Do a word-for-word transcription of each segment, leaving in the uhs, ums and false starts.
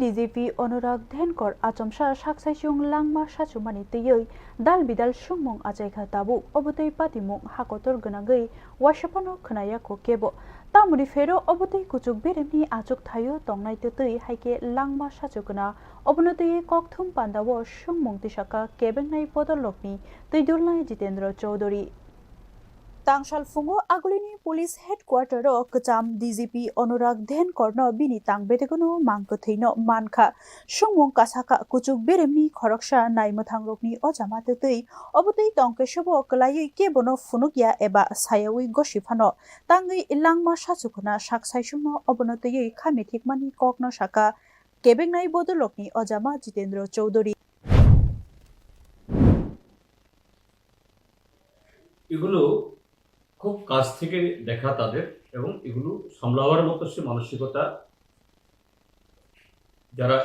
D G P Anurag Dhenkar achomsa sak saichung langma sachumani twiwi dal bidal sungmung achaikha tabuk, obotwi patimung hakotor gwnangwi waisa phano khwnaya kho kebo. Tamoni phero obotwi kuchuk beremni achuk thaio tongnai twtwi haikhe langma sachukna. Obono twiwi kokthum pandao sungmung tisaka kebengnai bodol lokni twidulnai Jitendra Chowdhury. Tangsal phungo Agulini Police Headquarter o kwcham D G P Anurag Dhenkarno bini tang betegono mang kwthwino mankha. Sungmung kasakha kuchuk beremni khoroksa naimwthangrokni ojama twtwi obotwi tongkhe sebo kwlaiwi kebono phunukya eba sayawi gosi phano tangwi langma sachukna sak saisungno obono twiwi khamithikmani kokno sakha kebengnai bodolokni ojama Jitendra Chowdhury. এগুলো খুব কাছ থেকে দেখা তাদের এবং এগুলো সামলাবার মতো সে মানসিকতা যারা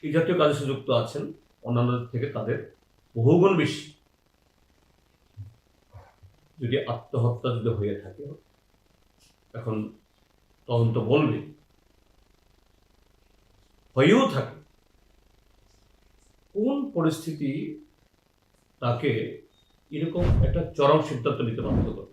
এই জাতীয় কাজের সাথে যুক্ত আছেন অন্যান্যদের থেকে তাদের বহুগুণ বেশি। যদি আত্মহত্যা যদি হয়ে থাকে, এখন তদন্ত বলবে, হয়েও থাকে, কোন পরিস্থিতি তাকে এরকম একটা চরম সিদ্ধান্ত নিতে বাধ্য করে?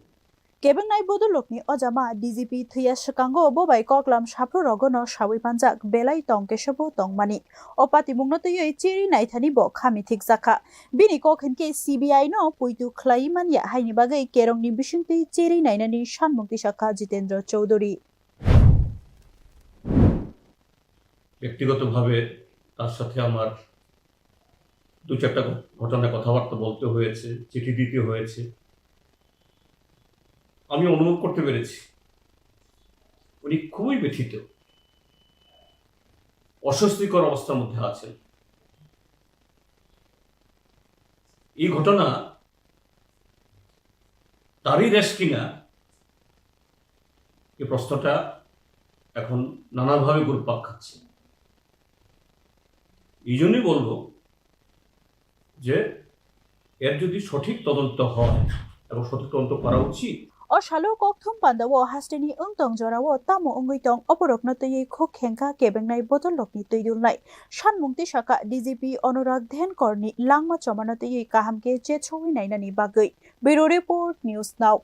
Kebengnai bodolokni ojama D G P thwiya swkango bo bai koklam saphrurogono sawi manjak belai tongkhe sebo tongmani. O patimungno twiwi chiri naithani bo khami thikjakha. Bini kok hinkhe C B I no puitu khlai manya haini bagwi kerongni bisingtwi chiri nainani sanmung tisakha Jitendra Chowdhury. ব্যক্তিগতভাবে তার সাথে আমার দু চারটা ঘ-, ঘটনায় কথাবার্তা বলতে হয়েছে, চিঠি দিতে হয়েছে। আমি অনুভব করতে পেরেছি উনি খুবই ব্যথিত, অস্বস্তিকর অবস্থার মধ্যে আছেন। এই ঘটনা তারই দেশ কিনা, এই প্রশ্নটা এখন নানাভাবে ঘুরপাক খাচ্ছে। এই জন্যই বলবো যে এর যদি সঠিক তদন্ত হয় এবং সঠিক তদন্ত করা উচিত, O salo kokthum pandao hasteni wng tong jorao tamo wngwi tong, oborokno twiwi khuk khengkha kebengnai bodolokni twidulnai. Sanmung tisakha D G P Anurag Dhenkarni langma chomano twiwi kaham khe chetsogwi nainani bagwi. Bureau Report, News Now.